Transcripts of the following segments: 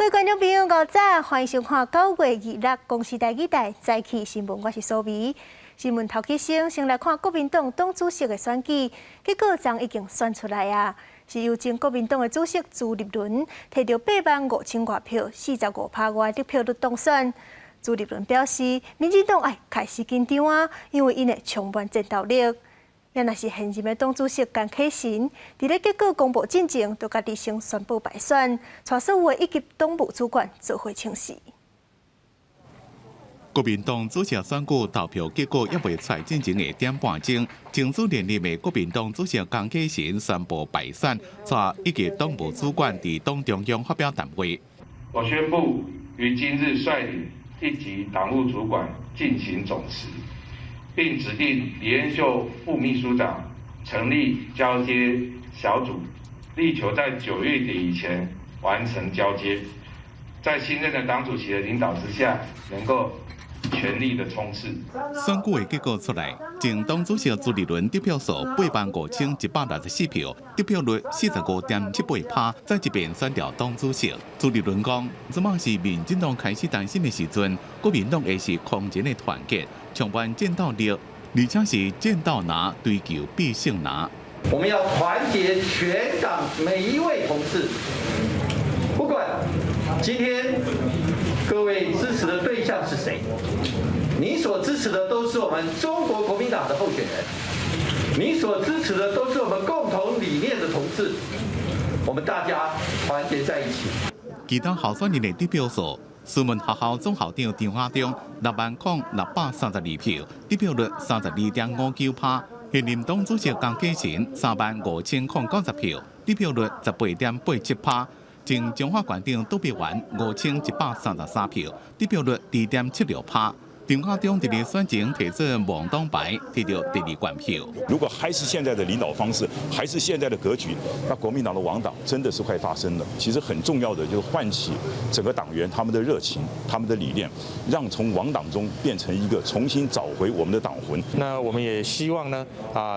位觀眾朋友，午早，歡迎收看9月26公視台語台早起新聞，我是蘇眉。新聞頭起先，先來看國民黨黨主席的選舉結果，昨已經選出來啊，是由前國民黨的主席朱立倫提著8萬5千外票，45趴外得票率當選。朱立倫表示，民進黨愛開始緊張啊，因為𪜶會充滿戰鬥力。也若是現任的黨主席江啟臣，佇咧結果公布進前，就家己先宣布敗選，帶所有的一級黨務主管做伙請辭。國民黨主席選舉投票結果猶未出來進前的點半鐘，爭取連任的國民黨主席江啟臣宣布敗選，帶一級黨務主管佇黨中央發表談話。我宣布於今日率領一級黨務主管進行總辭，並指定李彥秀副秘書長成立交接小組，力求在9月底以前完成交接，在新任的黨主席的領導之下，能夠全力的衝刺。選舉的結果出來，前黨主席朱立倫得票數85,164票，得票率45.78趴，再一遍選著黨主席。朱立倫講，這馬是民進黨開始擔心的時陣，國民黨會是空前的團結，充滿戰鬥力，而且是戰鬥拿追求必勝拿。我們要團結全黨每一位同志，不管今天各位支持的對象是誰，你所支持的都是我們中國國民黨的候選人，你所支持的都是我們共同理念的同志，我們大家團結在一起。其他候選人的得票數，蘇門學校總校長張亞中60,632票，得票率32.59趴。現任黨主席江啟臣35,090票，得票率18.87趴。前彰化縣長杜必源5,133票，得票率2.76趴。張亞中佇咧選前提出亡黨牌，提著第二懸票。如果還是現在的領導方式，還是現在的格局，那國民黨的亡黨真的是快發生了。其實很重要的就是喚起整個黨員他們的熱情、他們的理念，讓從亡黨中變成一個重新找回我們的黨魂。那我們也希望呢，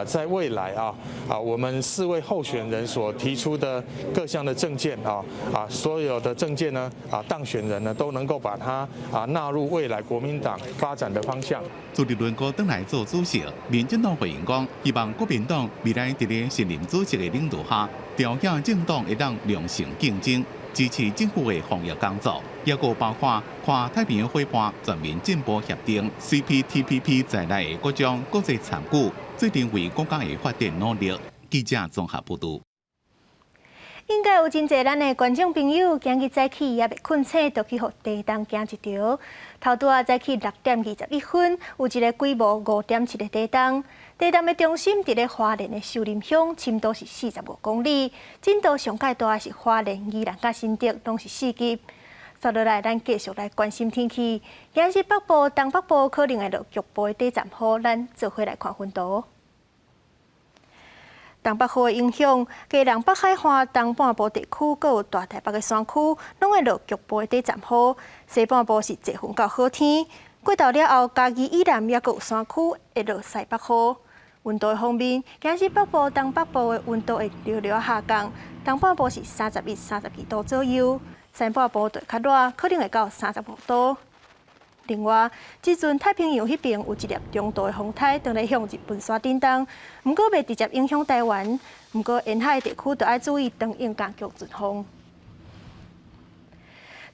在未來啊，我們四位候選人所提出的各項的政見啊，所有的政見呢，當選人呢都能夠把它納入未來國民黨發展的方向。朱立倫閣轉來做主席，民進黨回應講，希望國民黨未來佇咧新任主席的領導下，朝野政黨會當良性競爭，支持政府的防疫工作，抑閣包括跨太平洋夥伴全面進步協定（CPTPP）在內的各種國際參與，做陣為國家的發展努力。記者綜合報導。應該有真濟咱的觀眾朋友，今日早起猶未睏醒，就去予地動驚一趒。頭拄仔早起6點21分，有一個規模5.7的地動。地動的中心佇咧花蓮的秀林鄉，深度是45公里，震度上蓋大是花蓮、宜蘭佮新竹，攏是4級。接落來，咱繼續來關心天氣。今日北部、東北部可能會落局部的短暫雨，咱做伙來看雲圖。東北風的影響，基隆北海岸東半部地區，閣有大台北的山區，攏會落局部的短暫雨。西半部是濟雲到好天。過晝了後，嘉義以南抑閣有山區會落西北雨。溫度的方面，今日北部、東北部的溫度會略略下降，東半部是31、32度左右，西半部就較熱，可能會到35度。另外，這陣太平洋彼邊有一粒中度的風颱，正咧向日本山頂動，毋過袂直接影響台灣。毋過沿海地區就愛注意長湧佮強陣風。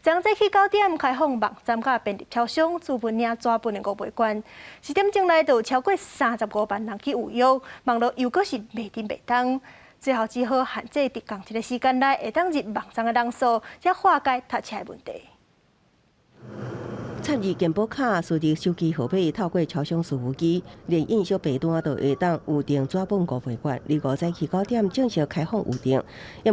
昨早起9點開放網站佮便利超商，資本領紙本的五倍券，10點鐘內就有超過35萬人去預約，網路又閣是袂振袂動。最後只好限制佇仝一个時間內會當入網站的人數，才化解塞車的問題。插入健保卡，輸入手機號碼，透過超商伺服機，連印小白單都會當預訂紙本五倍券。25早起9點正式開放預訂，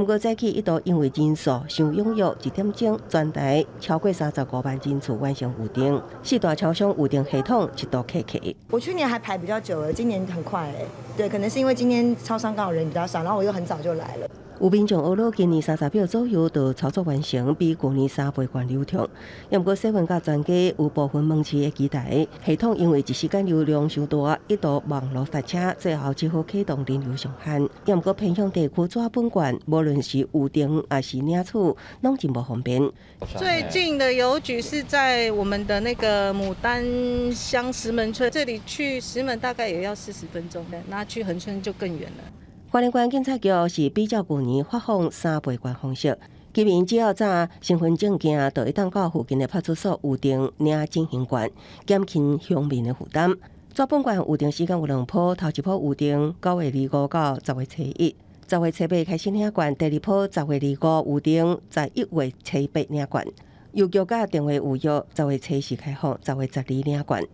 毋過早起一度因為人數傷踴躍，1點鐘全台超過35萬人次完成預訂，四大超商預訂系統一度卡卡。我去年還排比較久了，今年很快欸。對，可能是因為今天超商剛好人比較少，然後我又很早就來了。有民眾學了今年30秒左右就操作完成，比舊年3倍懸流暢。毋過洗運佮專家有部分門市的期待，系統因為一時間流量傷大，一度網路塞車，最後只好啟動人流上限。毋過偏鄉地區紙本券，無論是預訂抑是領取，攏真無方便。最近的郵局是在我們的那個牡丹鄉石門村，這裡去石門大概也要40分鐘，那去恆春就更遠了。花蓮縣警察局是比照舊年發放3倍券方式，居民只要帶身份證件，就會當到附近的派出所預訂領整形券，減輕鄉民的負擔。紙本券預訂時間有兩波，頭一波預訂9月25到10月初1，10月初8開始領券；第二波10月25預訂，11月初8領券。郵局佮電話預約，10月初4開放，10月12領券。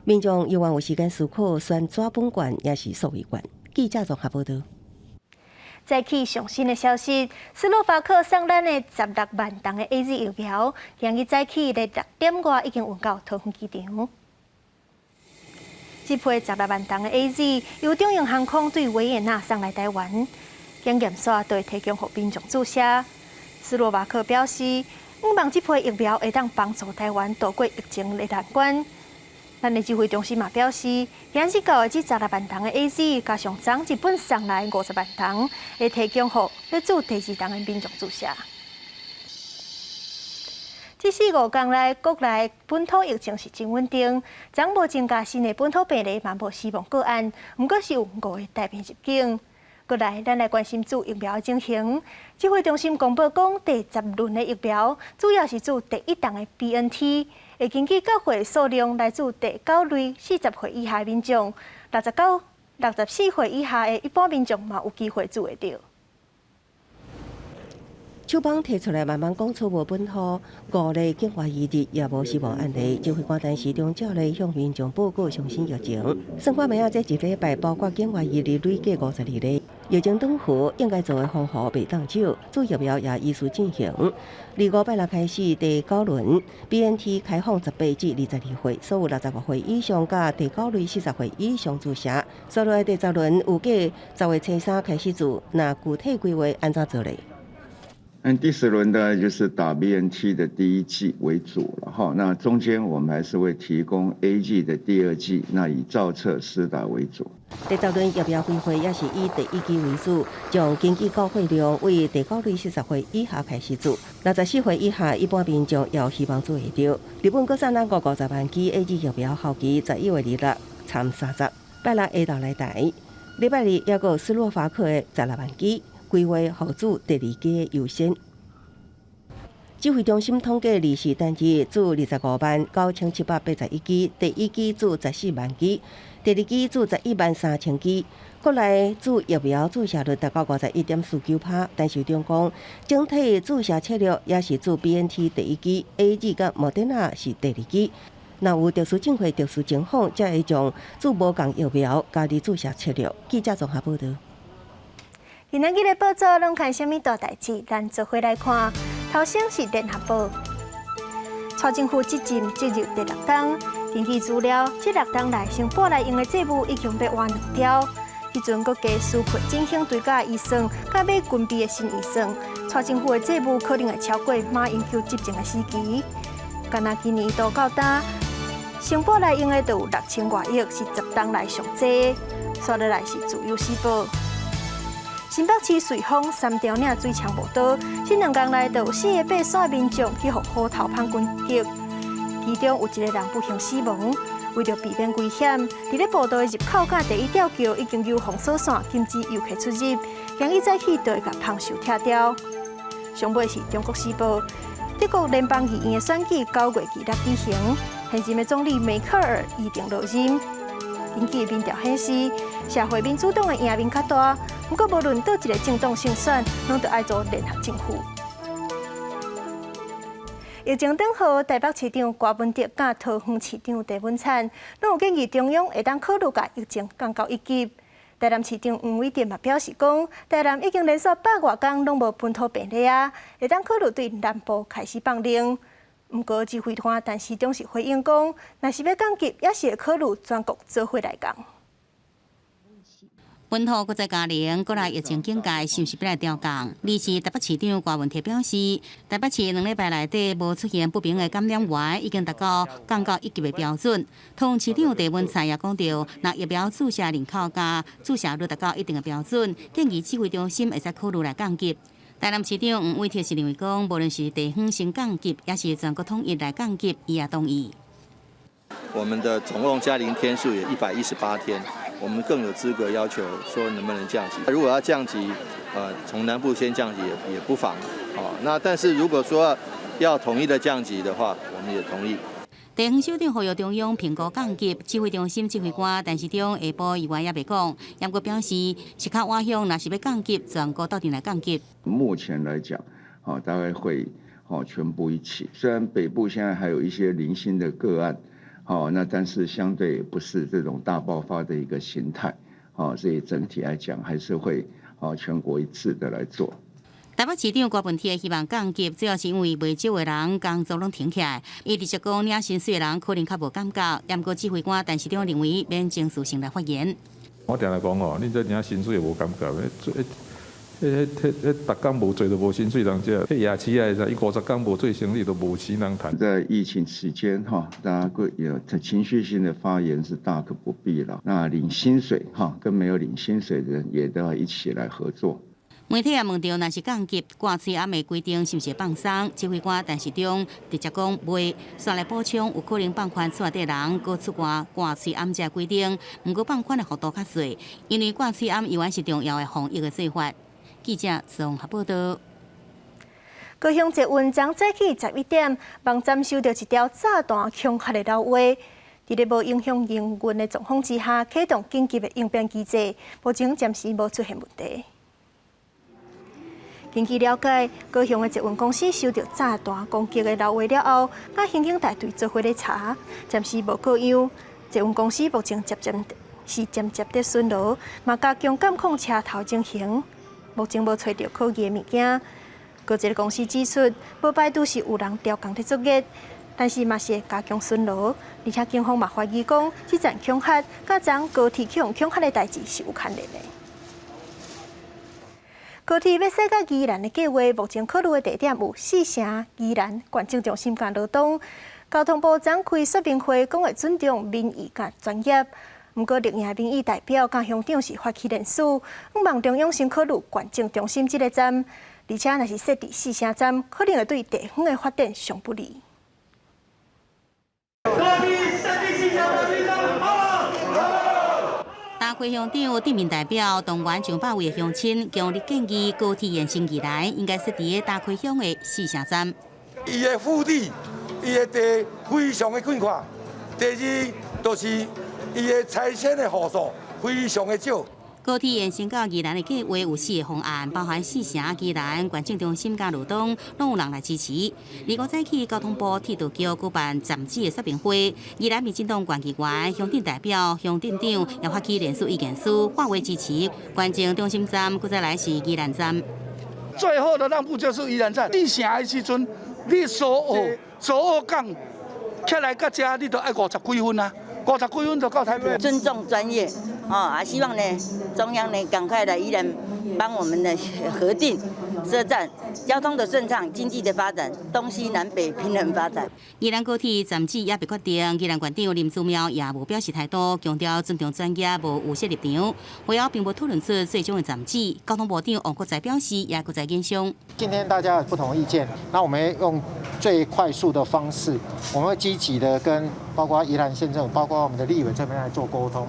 民眾猶原有時間思考選紙本券抑是數位券。記者綜合報導。再起上新的消息，斯洛伐克送咱的16萬筒的 AZ 疫苗，今日早起咧6點外已經運到桃園機場。這批十六萬筒的 AZ 由長榮航空對維也納送來台灣，檢驗煞就會提供予民眾注射。斯洛伐克表示，向望這批疫苗會當幫助台灣渡過疫情的難關。咱的指揮中心嘛表示，今日到的這十六萬筒的 AZ，加上昨日本送來50萬筒，會提供予欲注第二筒的民眾注射。這四五工來，國內本土疫情是真穩定，昨無增加新的本土病例，嘛無死亡個案，毋過是有五個帶病入境。過來，咱來關心注疫苗的情形。指揮中心公布講，第十輪的疫苗主要是注第一筒的 BNT，會根據各歲數量來注第九類40歲以下的民眾，69、64歲以下的一般民眾嘛有機會注會著。手枋提出來，慢慢講出無本土五例境外移入，也無死亡案例。指揮官陳時中照例向民眾報告上新疫情。算看覓仔，這一禮拜包括境外移入累計52例。疫情轉好，應該做的防護袂當少，注疫苗也依序進行。25拜六開始第九輪 BNT 開放18至22歲，所有65歲以上佮第九類40歲以上注射。所來第十輪預計10月初3開始注，那具體規劃按怎做咧？那第十輪呢，就是打 BNT 的第一劑為主了哈。那中間我們還是會提供 AZ 的第二劑，那以造冊施打為主。第十輪疫苗規劃也是以第一劑為主，將根據到貨量為第九類40歲以下開始注，64歲以下一般民眾也有希望注會著。日本閣送咱50萬劑 AZ 疫苗，效期11月26參30，拜六下晝來台。禮拜二抑閣斯洛伐克的十六萬劑。規劃予注第二劑優先。指揮中心統計，二四單日注25萬9781劑，第一劑注14萬劑，第二劑注11萬3000劑。國內注疫苗注射率達到51.49%，但是中講整體注射策略也是注 BNT 第一劑，AZ 佮莫德納是第二劑。若有特殊症或特殊情況，才會將注無仝疫苗加入注射策略。記者綜合報導。今仔日的報紙攏看啥物大代誌？咱做伙來看。頭先是聯合報，蔡政府執政進入第六冬，根據資料，這六冬內成本來用的債務已經欲倚兩兆。彼陣閣加紓困振興追加預算，佮買軍備的新預算，蔡政府的債務可能會超過馬英九執政的時期。干焦今年度到今，成本來用的就有6000外億，是10冬來上濟。紲落來是自由時報。新北市瑞豐三條嶺水槍無多，這兩工內就有四个爬山民眾去予虎頭蜂攻擊，其中有一個人不幸死亡。為著避免危險，佇咧步道的入口佮第一吊橋已經有封鎖線，禁止遊客出入。今日早起就會共蜂獸拆掉。上尾是中國時報，德國聯邦議院的選舉9月26舉行，現任的總理梅克爾預定落任。根據民調顯示，社會民主黨的贏面較大，毋過無論佗一個政黨勝選，攏著愛組聯合政府。疫情轉好，台北市長柯文哲佮桃園市長鄭文燦，攏有建議中央會當考慮共疫情降到一級。台南市長黃偉哲嘛表示講，台南已經連續100外工攏無本土病例啊，會當考慮對南部開始放寬。毋過指揮官陳時中是回應講，若是欲降級，也是會考慮全國做伙來降。本土閣再加零，國內疫情警戒是毋是欲來調降？而是台北市長柯文哲表示，台北市兩禮拜內底無出現不明的感染源，已經達到降到一級的標準。桃園市長鄭文燦也講著，若疫苗注射人口佮注射率達到一定的標準，建議指揮中心會使考慮來降級。台南市長黃偉哲是認為講，無論是地方先降級，抑是全國統一來降級，伊也同意。我們的總共加零天數也118天。我們更有資格要求說能不能降級。如果要降級，從南部先降級也不妨。哦，那但是如果說要統一的降級的話，我們也同意。地方首長呼籲中央評估降級，指揮中心指揮官陳時中下晡議員也袂講，毋過表示是較倚向，若是欲降級，全國鬥陣來降級。目前來講，大概會全部一起。雖然北部現在還有一些零星的個案。哦，那但是相對不是這種大爆發的一個形態，哦，所以整體來講還是會哦全國一致的來做。台北市長柯文哲希望降級，主要是因為袂少的人工作攏停起來，伊直接講領薪水的人可能較無感覺，毋過指揮官陳時中認為免情緒性來發言。我定定講哦，恁這領薪水也無感覺，彼彼彼逐工無做就無薪水通食，彼夜市仔伊50工無做生意都無錢通趁。在疫情期間，哈，大家會有情緒性的發言是大可不必了。那領薪水哈，跟沒有領薪水的人也都要一起來合作。媒體也問著，若是降級掛喙罨的規定是毋是放鬆？指揮官陳時中直接講袂，煞來補充有可能放寬厝內底人閣出外掛喙罨這規定，毋過放寬的幅度較細，因為掛喙罨猶原是重要的防疫的做法。記者綜合報道。高雄捷運昨早起11點，網站收到一條炸彈恐嚇的老話。佇咧無影響營運的狀況之下，啟動緊急的應變機制，目前暫時無出現問題。根據了解，高雄的捷運公司收到炸彈攻擊的老話了後，佮刑警大隊做伙咧查，暫時無過樣。捷運公司目前接接是漸漸佇巡邏，嘛加強監控車頭情形。目前無揣著可疑的物件。閣一個公司指出，無排除是有人調工佇作業，但是嘛是會加強巡邏。而且警方嘛懷疑講，這層恐嚇佮昨高鐵去予恐嚇的代誌是有牽連的。高鐵欲駛到宜蘭的計劃，目前考慮的地點有四城、宜蘭、縣政中心佮羅東。交通部昨開說明會，講會尊重民意佮專業。毋過，綠營民意代表佮鄉長是發起聯署，向望中央先考慮縣政中心這個站，而且若是設佇四城站，可能會對地方的發展上不利。高鐵設佇四城站，好。大溪鄉長、鎮民代表動員上百位的鄉親，強烈建議高鐵延伸宜蘭應該設佇大溪鄉的四城站。伊的腹地，伊的地非常的寬闊。第二，就是伊的拆遷的戶數非常的少。高鐵延伸到宜蘭的計劃有四個方案，包含四城、宜蘭、縣政中心佮羅東，攏有人來支持。25早起，交通部鐵道局舉辦站址的說明會，宜蘭民進黨縣議員、鄉鎮代表、鄉鎮長也發起聯署意見書，劃為支持縣政中心站，閣再來是宜蘭站。最後的讓步就是宜蘭站。四城的時陣，你蘇澳港起來到遮，你都愛50幾分啊，50幾分就到台北。尊重專業。啊，希望呢，中央呢趕快來宜蘭幫我們的核定設站，交通的順暢，經濟的發展，東西南北平衡發展。宜蘭高鐵站址猶未決定，宜蘭縣長林姿妙也無表示態度，強調尊重專業，無預設立場。會後並無討論出最終的站址。交通部長王國材表示，也閣在研商。今天大家有不同意見，那我們用最快速的方式，我們會積極的跟包括宜蘭縣政府，包括我們的立委這邊來做溝通。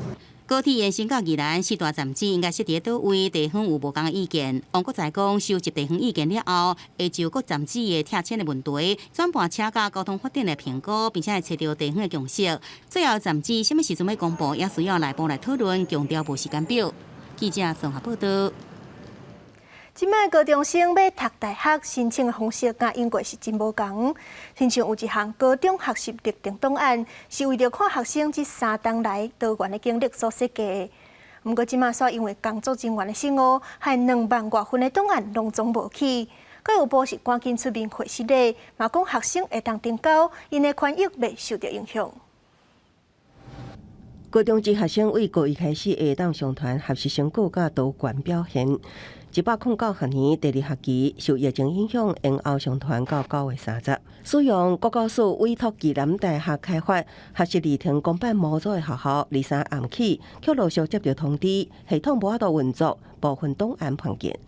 高鐵延伸到宜蘭四大站址應該設佇佗位，地方有無仝的意見。王國材講，收集地方意見了後，會就各站址的拆遷的問題，轉盤請教交通發展的評估，並且會揣著地方的共識。最後站址啥物時陣欲公布，也需要內部來討論，強調無時間表。記者綜合報道。這擺高中生欲讀大學申請的方式，佮英國是真無仝。親像有一項高中學習歷程檔案，是為著看學生這3冬來多元的經歷所設計的。毋過這擺煞因為工作人員的失誤，害2萬外份的檔案攏總無去。教育部是趕緊出面回失禮，嘛講學生會當呈交，𪜶的權益袂受著影響。高中職學生對高一開始會當上傳學習成果佮多元表現。109學年第二學期受疫情影響，延後上傳到9月30。使用國教署委託暨南大學開發學習歷程公版模組的學校，二三暗起卻陸續接到通知，系統無法度運作，部分檔案判件。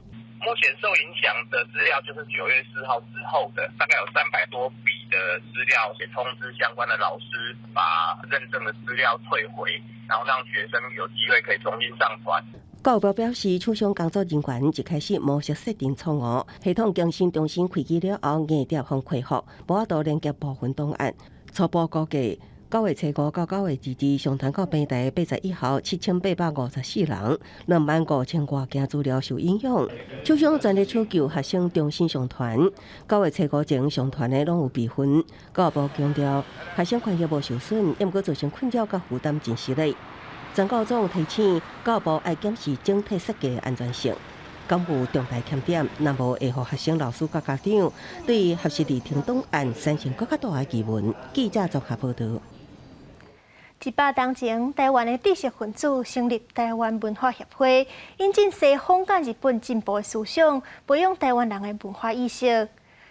目前受影響的資料就是9月4號之後的，大概有300多筆的資料，也通知相關的老師把認證的資料退回，然後讓學生有機會可以重新上傳。教育部表示，廠商工作人員一開始模式設定錯誤，系統更新重新開機了後，硬碟予恢復，無法度連結部分檔案。初步估計，9月初五到9月22上傳到平台81校7854人，2萬5千外件資料受影響。廠商全力搶救學生重新上傳，9月初五前上傳的攏有備份。教育部強調，學生權益無受損，毋過造成困擾佮負擔真實的。陳教總提醒，教育部愛檢視整體設計安全性，敢有重大欠點，若無會予學生、老師佮家長對學習歷程檔案產生閣較大的疑問。記者綜合報導。100冬前，台灣的知識分子成立台灣文化協會，引進西方佮日本進步的思想，培養台灣人的文化意識。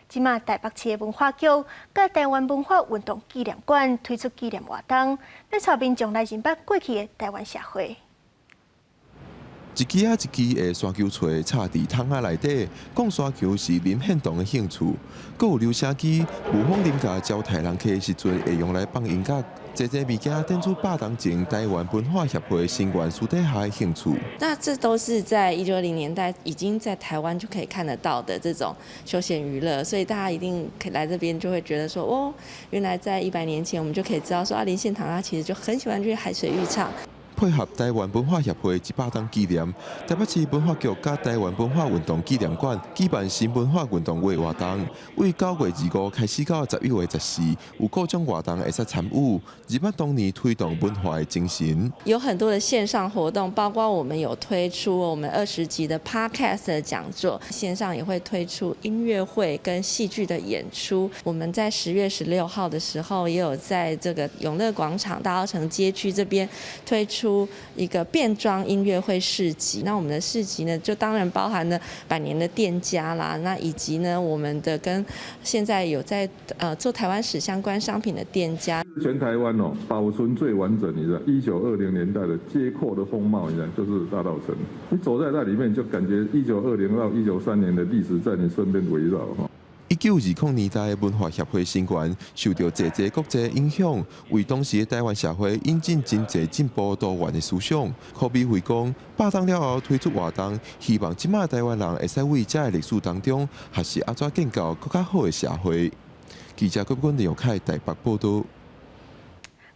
這馬台北市的文化局佮台灣文化運動紀念館推出紀念活動，欲帶民眾來認捌過去的台灣社會。一支仔一支的沙球槌插佇桶仔內底，講沙球是林獻堂的興趣。閣有留聲機，模仿林家招待人客的時陣會用來放音樂。這這物件展出百冬前台灣文化協會成員私底下的興趣。那這都是在1920年代已經在台灣就可以看得到的這種休閒娛樂，所以大家一定可以來這邊就會覺得說，哦，原來在100年前我們就可以知道說，啊，林獻堂他其實就很喜歡去海水浴場。配合台灣文化協會100冬紀念，台北市文化局佮台灣文化運動紀念館舉辦新文化運動月活動，對9月25開始到11月14，有各種活動會使參與，認捌當年推動文化的精神。有很多的線上活動，包括我們有推出我們20集的 Podcast 的講座，線上也會推出音樂會跟戲劇的演出。我們在10月16號的時候，也有在這個永樂廣場大稻埕街區這邊推出一個變裝音樂會市集，那我們的市集呢，就當然包含了百年的店家啦，那以及呢，我們的跟現在有在做台灣史相關商品的店家。全台灣哦，保存最完整，你知道，1920年代的街廓的風貌，你知道，就是大稻埕。你走在那裡面，就感覺1920到1930年的歷史在你身邊圍繞哈。1920年代文化協會成員受著濟濟國際影響，為當時的台灣社會引進真濟進步多元的思想。柯美慧講，百冬了後推出活動，希望這馬台灣人會使為這个歷史當中學習按怎建構閣較好的社會。記者郭君劉凱台北報導。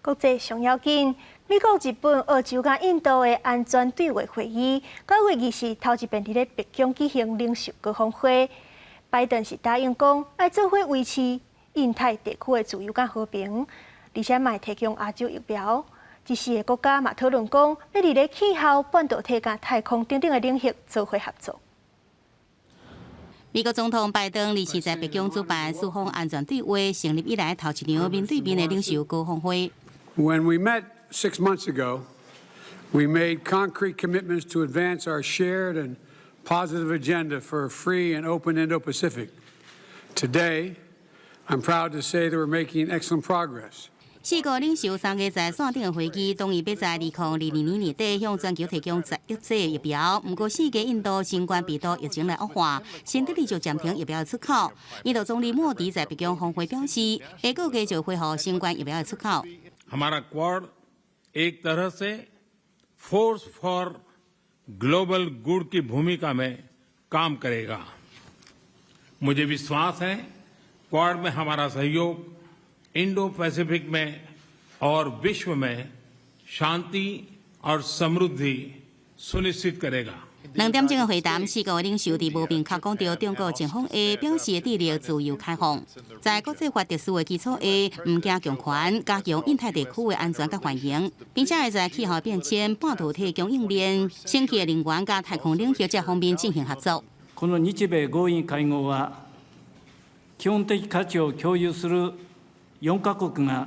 國際上要緊，美國、日本、澳洲佮印度的安全對話會議，9月24頭一遍佇咧白宮舉行領袖高峰會。拜登是答應講，愛做伙維持印太地區的自由佮和平，而且嘛會提供亞洲疫苗。這四个國家嘛討論講，欲佇咧氣候、半導體佮太空等等的領域做伙合作。美國總統拜登日前在白宮主辦四方安全對話成立以來頭一場面對面的領袖高峰會。 When we met 6 months ago, we made concrete commitments to advance our shared and positive agenda for a free and open Indo-Pacific. Today, I'm proud to say that we're making excellent progress. 四國領袖3月在線頂的會議，同意欲在2022年年底向全球提供10億劑疫苗。毋過，四個印度新冠病毒疫情來惡化，新德里就暫停疫苗的出口。印度總理莫迪在白宮峰會表示，下個月就恢復新冠疫苗的出口。 हमारा क्वाड एक तरह से force for global good की भूमिका में काम करेगा। मुझे विश्वास है, क्वाड में हमारा सहयोग इंडो पैसिफिक में और विश्व में शांति और समृद्धि सुनिश्चित करेगा। 2點鐘的會談，四國領袖佇無明確講著中國情況下，表示致力自由開放，在國際法秩序的基礎下，毋驚強權，加強印太地區的安全佮繁榮，並且會在氣候變遷、半導體供應鏈、清潔能源佮太空領域這方面進行合作。この日米豪印會合は、基本的価値を共有する4カ国が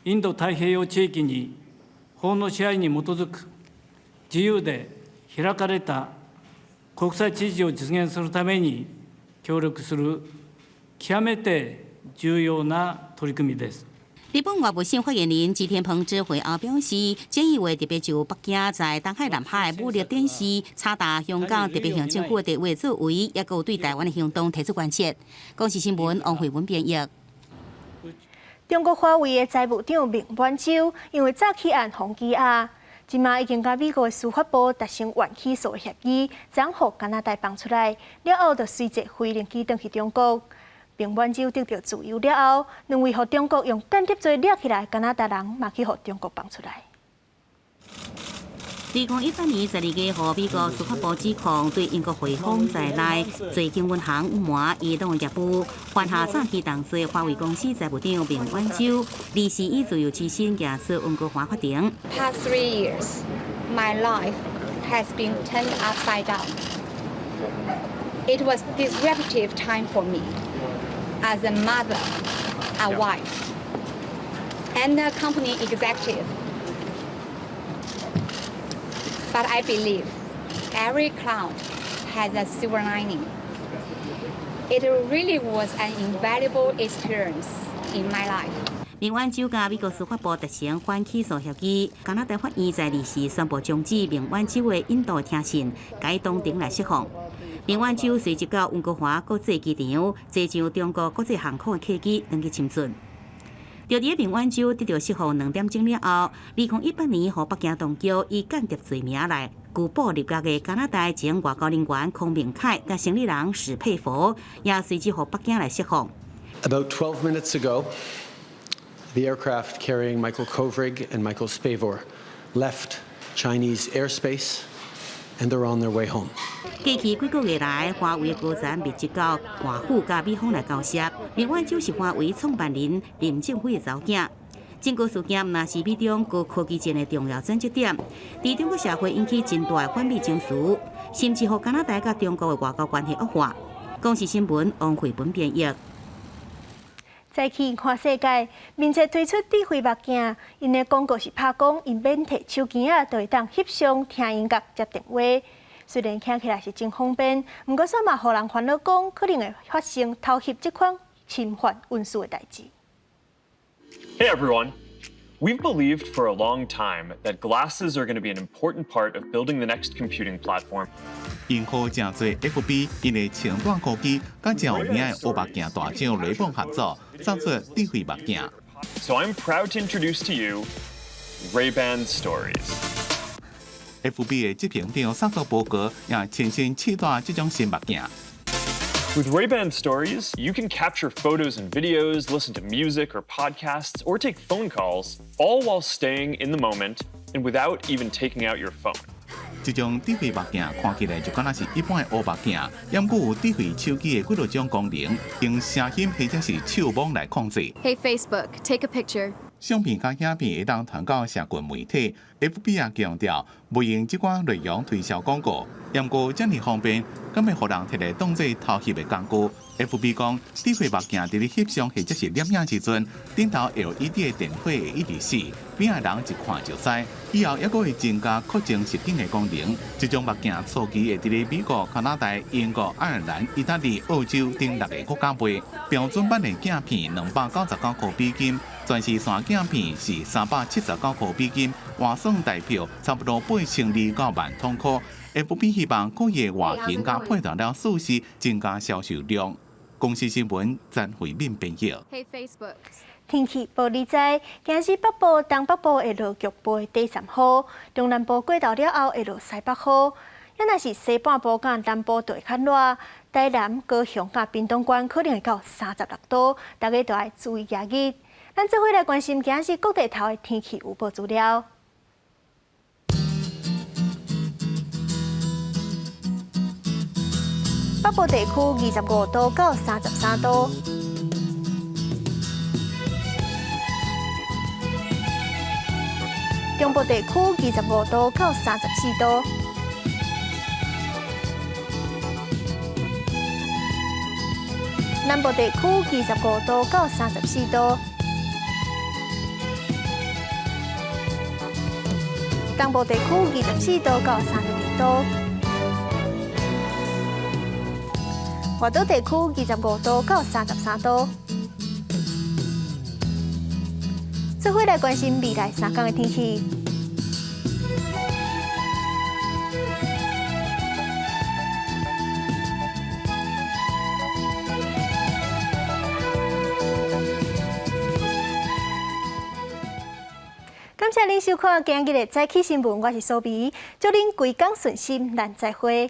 インド太平洋地域に法の支配に基づく自由で開かれた國際秩序を実現するために協力する極めて重要な取り組みです。日本外務省發言人池田鵬之會後表示，菅義偉特別就北京在東海、南海武力展示、插打香港特別行政區的地位作為，也閣對台灣的行動提出關切。公視新聞王慧文編譯。中國華為的財務長孟晚舟因為早起案予羈押，這馬已經佮美國的司法部達成緩起訴的協議，將予加拿大放出來，了後就隨坐飛行機轉去中國。孟晚舟得著自由了後，兩位予中國用間諜罪掠起來，加拿大人嘛去予中國放出來。2018年12月，予美國司法部指控對英國匯豐在內濟間銀行隱瞞伊黨業務，犯下詐欺重罪。華為公司財務長孟晚舟，二時以自由之身行出溫哥華法庭。 Past 3 years, my life has been turned upside down. It was disruptive time for me as a mother, a wife, and a company executive. But I believe every cloud has a silver lining. It really was an invaluable experience in my life. 孟晚舟佮美國司法部達成緩起訴協議，加拿大法院在二時宣布終止孟晚舟的引渡聽訊，共伊當庭來釋放。孟晚舟隨即到溫哥華國際機場，坐上中國國際航空的客機，轉去深圳。就佇孟晚舟得著釋放2點鐘了後，2018年予北京當局以間諜罪名來拘捕入獄的加拿大前外交人員康明凱佮生理人史佩佛，也隨之予北京來釋放。 About 12 minutes ago, the aircraft carrying Michael Kovrig and Michael Spavor left Chinese airspace and they're on their way home. 過去幾個月來，華為高層密集到華府佮美方來交涉。孟晚舟是華為創辦人任正非的查某囝。整個事件若是美中高科技戰的重要轉折點，佇中國社會引起真大的反美情緒，甚至予加拿大佮中國的外交關係惡化。公視新聞王慧文編譯。再去看世界，面冊推出智慧目鏡，𪜶的廣告是拍講，𪜶免提手機仔，就會當翕相、聽音樂、接電話。雖然聽起來是真方便，毋過煞嘛予人煩惱講，可能會發生偷翕這款侵犯隱私的代誌。 Hey everyone. We've believed for a long time that glasses are going to be an important part of building the next computing platform. 迎合誠濟 FB 𪜶的前端科技，佮誠有名的烏目鏡大廠雷邦合作，造出智慧目鏡。 So I'm proud to introduce to you Ray-Ban Stories. FB 的執行長薩克伯格也親身試戴這種新目鏡。 With Ray-Ban Stories, you can capture photos and videos, listen to music or podcasts, or take phone calls, all while staying in the moment and without even taking out your phone. 這種智慧目鏡看起來就敢若是一般的烏目鏡，毋過有智慧手機的幾落種功能，用聲音或者是手摸來控制。 Hey Facebook, take a picture. 相片佮影片會當傳到社群媒體，FB 也強調袂用這款內容推銷廣告。毋過遮爾方便，敢會予人摕來當做偷翕的工具？FB 講，智慧目鏡佇咧翕相或者是攝影時陣，頂頭 LED 的電火會一直熄，邊仔人一看就知。以後猶閣會增加擴增實境的功能。這種目鏡初期會佇咧美國、加拿大、英國、愛爾蘭、意大利、澳洲等六个國家賣。標準版的鏡片299塊美金，全視線鏡片是379塊美金，換算台票差不多82,000到萬通箍。FB 希望可以外形佮配合了舒適，增加銷售量。公視新聞詹慧敏編譯。 Hey Facebook，天氣報你知，今日北部、東北部會落局部的短暫雨，中南部過晝了後會落西北雨。若是西半部佮南部就會較熱，台南、高雄佮屏東縣可能會到36度，大家都愛注意炎熱。咱做伙來關心今日各地頭的天氣預報資料。北部地區25度到33度。中部地區25度到34度。南部地區25度到34度。東部地區24度到32度，外島地區25度到33度。做伙來關心未來3天的天氣。感謝恁收看今日的早起新聞，我是蘇比，祝恁規工順心，咱再會。